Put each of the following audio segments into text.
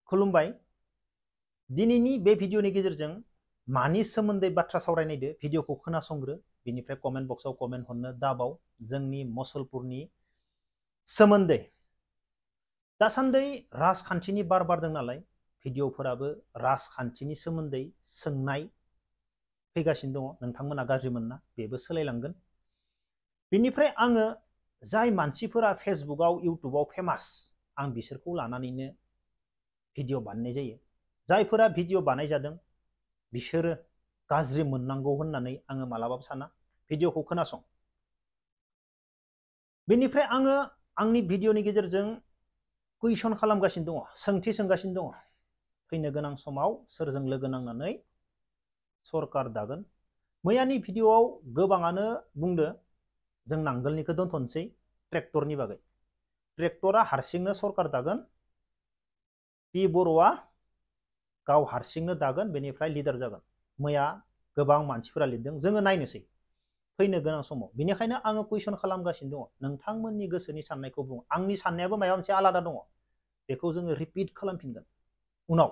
खुलुमबाय। दिनैनि बे भिडिअनि गेजेरजों मानि सोमोन्दै बाथ्रा सावरायनायदो भिडिअखौ खोनासंग्रो, बिनिफ्राय कमेन्ट बक्सआव कमेन्ट हरनो दाबाव। जोंनि मुसलपुरनि सोमोन्दै दासान्दै राजखान्थिनि बार बारदों नालाय भिडिअफोराबो राजखान्थिनि सोमोन्दै सोंनाय फैगासिनो दङ। नोंथांमोना गाज्रि मोनना, बेबो सोलायलांगोन। बिनिफ्राय आङो जाय मानसिफोरा फेसबुकआव इउटुबाव फेमास, आं बिसोरखौ लानानैनो भिडिअ बानायनाय जायो। जायफोरा भिडिअ बानाय जादों बिसोरो गाज्रि मोननांगौ होननानै आङो मालाबाबो साना। भिडिअखौ खोनासं। बेनिफ्राय आङो आंनि भिडिअनि गेजेरजों कुइसन खालामगासिनो दङ, सोंथि सोंगासिनो दङ। फैनो गोनां समाव सोरजों लोगो नांनानै सरकार दागोन। मैयानि भिडिअआव गोबाङानो बुंदो जों नांगोलनिखौ दोनथ'नोसै, ट्रेक्टरनि बागै। ट्रेक्टरा हारसिंनो सरकार दागोन, पि बर'आ गाव हारसिंनो दागोन, बेनिफ्राय लिडार जागोन। मैया गोबां मानसिफोरा लिरदों, जोङो नायनोसै फैनो गोनां समाव। बेनिखायनो आङो कुइसन खालामगासिनो दङ, नोंथांमोननि गोसोनि साननायखौ बुं। आंनि साननायाबो माबा मोनसे आलादा दङ, बेखौ जोङो रिपिट खालामफिनगोन उनाव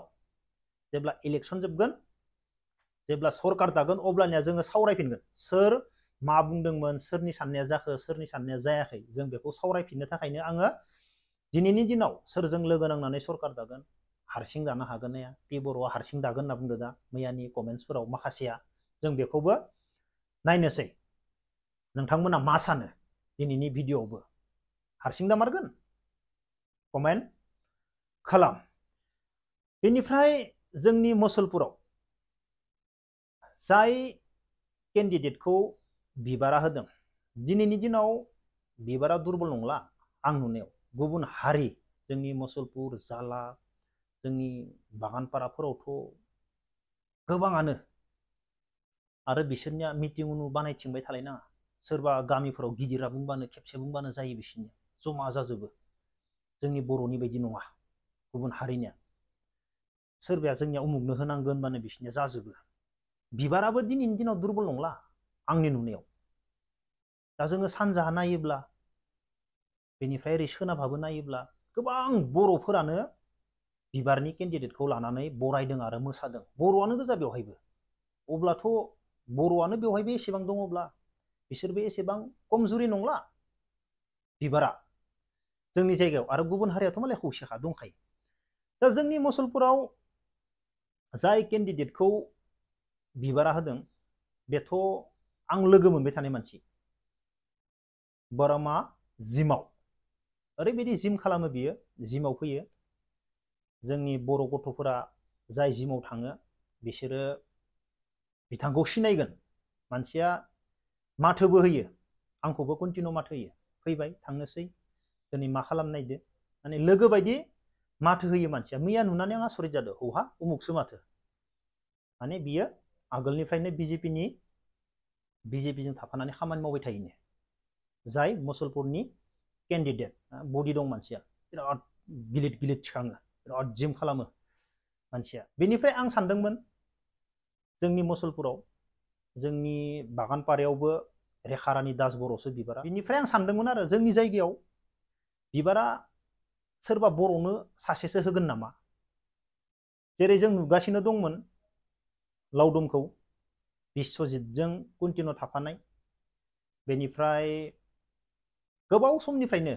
जेब्ला इलेक्सन जोबगोन, जेब्ला सरकार दागोन, अब्लानिया जोङो सावरायफिनगोन सोर मा बुंदोंमोन, सोरनि साननाया जाखो, सोरनि साननाया जायाखै। जों बेखौ सावरायफिननो थाखायनो आङो दिनैनि दिनाव सोरजों लोगो नांनानै सरकार दागोन, हारसिं दानो हागोन ना, पि बर'आ हारसिं दागोन होनना बुंदो दा मैयानि कमेन्ट्सफोराव माखासेया। जों बेखौबो नायनोसै नोंथांमोना मा सानो। दिनैनि भिडिअआवबो हारसिं दामारगोन, कमेन्ट खालाम। बेनिफ्राय जोंनि मुसलपुराव जाय केन्डिडेटखौ बिबारा होदों, दिनैनि दिनाव बिबारा दुरबल नंला आं नुनायाव। गुबुन हारि, जोंनि मुसलपुर, जाला, जोंनि बागानपाराफोरावथ' गोबाङानो, आरो बिसोरनिया मिटिं उनु बानायथिंबाय थालायनाङा। सोरबा गामिफोराव गिदिरा बुंबानो, खेबसे बुंबानो जायो, बिसोरनिया जमा जाजोबो। जोंनि बर'नि बायदि नङा गुबुन हारिनिया। सोरबाया जोंनिया उमुगनो होनांगोन होनबानो बिसोरनिया जाजोबो। बिबाराबो दिनैनि दिनाव दुरबल नंला आंनि नुनायाव। दा जोङो सानजाहा नायोब्ला, बेनिफ्राय ओरै सोनाबहाबो नायोब्ला गोबां बर'फोरानो बिबारनि केन्डिडेटखौ लानानै बरायदों आरो मोसादों। बर'आनो गोजा बेवहायबो। अब्लाथ' बर'आनो बेवहायबो एसेबां दङब्ला बिसोरबो एसेबां खमजुरि नंला बिबारा जोंनि जायगायाव। आरो गुबुन हारियाथ' मालाय खौसेखा दंखायो। दा जोंनि मुसलपुराव जाय केन्डिडेटखौ बिबारा होदों, बेथ' आं लोगो मोनबाय थानाय मानसि। बरमा जिमाव ओरैबायदि जिम खालामो बियो, जिमाव फैयो। जोंनि बर' गथ'फोरा जाय जिमाव थाङो बिसोरो बिथांखौ सिनायगोन। मानसिया माथोबो होयो, आंखौबो कन्टिनिउ माथो होयो, फैबाय थांनोसै, दिनै मा खालामनायदो, माने लोगो बायदि माथो होयो मानसिया। मैया नुनानै आं आसरित जादों, हौहा उमुखसो माथो। माने बियो आगोलनिफ्रायनो बिजेपिजों थाफानानै खामानि मावबाय थायोनो। जाय मुसलपुरनि केन्डिडेट, बडि दं मानसिया, बिराद गिलिर गिलिर थिखाङो, बिराद जिम खालामो मानसिया। बेनिफ्राय आं सानदोंमोन जोंनि मुसलपुराव, जोंनि बागानपारायावबो रेखारानि दास बर'सो बिबारा। बिनिफ्राय आं सानदोंमोन आरो जोंनि जायगायाव बिबारा सोरबा बर'नो सासेसो होगोन नामा। जेरै जों नुगासिनो दंमोन लावदुमखौ बिश्वजितजों कन्टिनिउ थाफानाय। बेनिफ्राय गोबाव समनिफ्रायनो,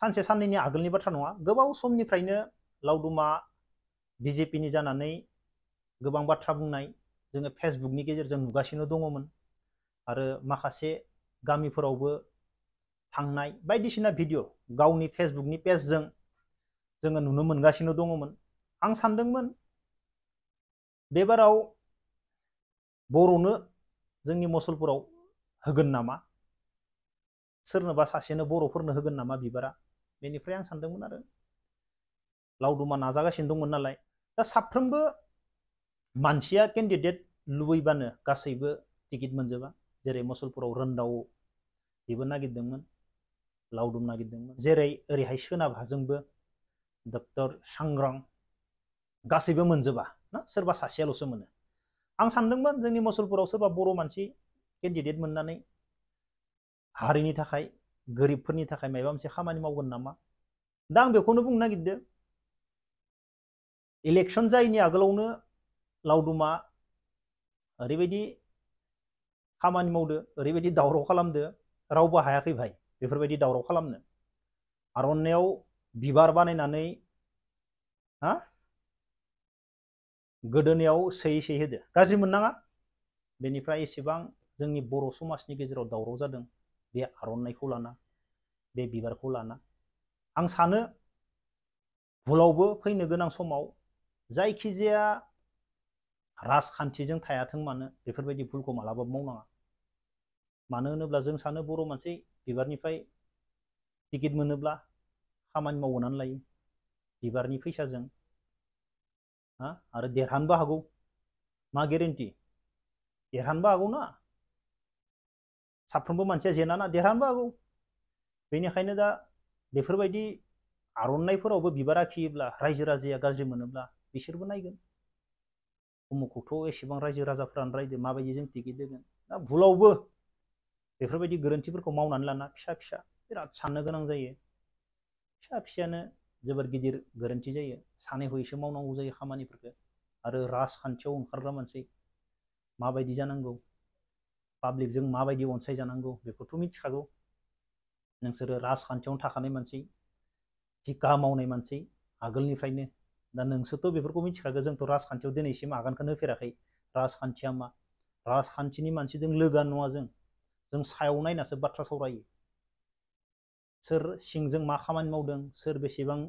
सानसे साननैनि आगोलनि बाथ्रा नङा, गोबाव समनिफ्रायनो लावदुमा बिजेपिनि जानानै गोबां बाथ्रा बुंनाय जोङो फेसबुकनि गेजेरजों नुगासिनो दङमोन। आरो माखासे गामिफोरावबो थांनाय बायदिसिना भिडिअ गावनि फेसबुकनि पेजजों जोङो नुनो मोनगासिनो दङमोन। आं सानदोंमोन बेबाराव बर'नो जोंनि मुसलपुराव होगोन नामा, सोरनोबा सासेनो बर'फोरनो होगोन नामा बिबारा। बेनिफ्राय आं सानदोंमोन आरो लावदुमा नाजागासिनो दंमोन नालाय। दा साफ्रोमबो मानसिया केन्डिडेट लुबैबानो गासैबो टिकेट मोनजोबा। जेरै मुसलपुराव रोन्दाव बेबो नागिरदोंमोन, लावदुम नागिरदोंमोन। जेरै ओरैहाय सोनाबहाजोंबो डक्टर सांग्रां, गासैबो मोनजोबा ना, सोरबा सासेयाल'सो मोनो। आं सानदोंमोन जोंनि मुसलपुराव सोरबा बर' मानसि केन्डिडेट मोननानै हारिनि थाखाय, गोरिबफोरनि थाखाय माबा मोनसे खामानि मावगोन नामा। दा आं बेखौनो बुंनो नागिरदों, इलेक्शन जायैनि आगोलावनो लावदुमा ओरैबायदि खामानि मावदो, ओरैबायदि दावराव खालामदो, रावबो हायाखै भाई बेफोरबायदि दावराव खालामनो। आर'नायाव बिबार बानायनानै हा गोदोनायाव सोयै सोयै होदो, गाज्रि मोननाङा। बेनिफ्राय एसेबां जोंनि बर' समाजनि गेजेराव दावराव जादों बे आर'नाइखौ लाना, बे बिबारखौ लाना। आं सानो भुलावबो फैनो गोनां समाव जायखिजाया राजखान्थिजों थायाथों मानो बेफोरबायदि भुलखौ मालाबाबो मावनाङा। मानो होनोब्ला जों सानो बर' मानसि बिबारनिफ्राय टिकेट मोनोब्ला खामानि मावनानै लायो बिबारनि फैसाजों, आरो देरहानोबो हागौ, मा गेरेन्टि देरहानोबो हागौ ना, साफ्रोमबो मानसिया जेनाना देरहानोबो हागौ। बेनिखायनो दा बेफोरबायदि आर'नाइफोरावबो बिबार आखियोब्ला रायजो राजाया गाज्रि मोनोब्ला बिसोरबो नायगोन उमुखौथ' एसेबां रायजो राजाफ्रानो रायदो माबायदि जों टिकेट होगोन। दा भुलावबो बेफोरबायदि गोरोन्थिफोरखौ मावनानै लाना फिसा फिसा बिराद साननो गोनां जायो। फिसा फिसायानो जोबोर गिदिर गोरोन्थि जायो, सानै हयैसो मावनांगौ जायो खामानिफोरखौ। आरो राजखान्थियाव ओंखारग्रा मानसि माबायदि जानांगौ, पाब्लिकजों माबायदि अनसायजानांगौ बेखौथ' मिथिखागौ। नोंसोरो राजखान्थियावनो थाखानाय मानसि, थिखा मावनाय मानसि आगोलनिफ्रायनो, दा नोंसोरथ' बेफोरखौ मिथिखागौ। जोंथ' राजखान्थियाव दिनैसिम आगानखौनो होफेराखै। राजखान्थिया मा, राजखान्थिनि मानसिजों लोगोआनो नङा जों सायाव नायनासो बाथ्रा सावरायो। सोर सिंजों मा खामानि मावदों, सोर बेसेबां,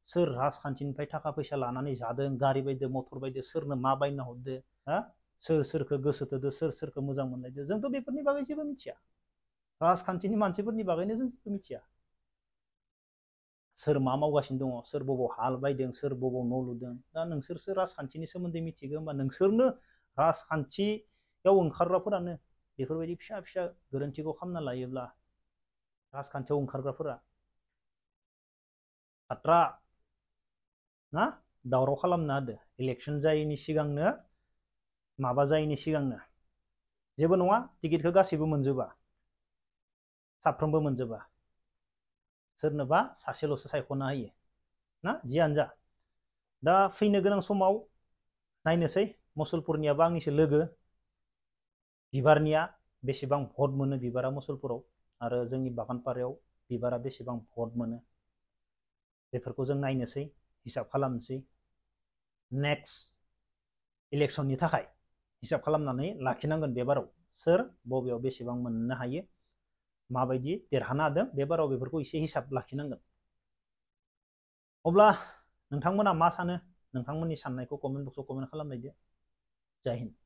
सोर राजखान्थिनिफ्राय थाखा फैसा लानानै जादों, गारि बायदो, मटर बायदो, सोरनो मा बायना हरदो, सोर सोरखौ गोसो थोदो, सोर सोरखौ मोजां मोनलायदो, जोंथ' बेफोरनि बागै जेबो मिथिया। राजखान्थिनि मानसिफोरनि बागैनो जों जेबो मिथिया। सोर मा मावगासिनो दङ, सोर बबाव हाल बायदों, सोर बबाव न' लुदों। दा नोंसोरसो राजखान्थिनि सोमोन्दै मिथिगौ होमबा नोंसोरनो राजखान्थियाव ओंखारग्राफोरानो बेफोरबायदि फिसा फिसा गोरोन्थिखौ खालामना लायोब्ला राजखान्थियाव ओंखारग्राफोरा बाथ्रा ना दावराव खालामना होदो इलेक्शन जायैनि सिगांनो, माबा जायैनि सिगांनो। जेबो नङा, टिकेटखौ गासैबो मोनजोबा, साफ्रोमबो मोनजोबा, सोरनोबा सासेल'सो सायख'ना होयो ना। जियानो जा, दा फैनो गोनां समाव नायनोसै मुसलपुरनियाबो आंनिसो लोगो, बिबारनिया बेसेबां भट मोनो बिबारा मुसलपुराव, आरो जोंनि बागानपारायाव बिबारा बेसेबां भट मोनो बेफोरखौ जों नायनोसै, हिसाब खालामनोसै। नेक्स्ट इलेक्शननि थाखाय हिसाब खालामनानै लाखिनांगोन बे बाराव सोर बबेयाव बेसेबां मोननो हायो, माबायदि देरहानो हादों बे बाराव बेफोरखौ एसे हिसाब लाखिनांगोन। अब्ला नोंथांमोना मा सानो, नोंथांमोननि साननायखौ कमेन्ट बक्सआव कमेन्ट खालामलायदो। जय हिन्द।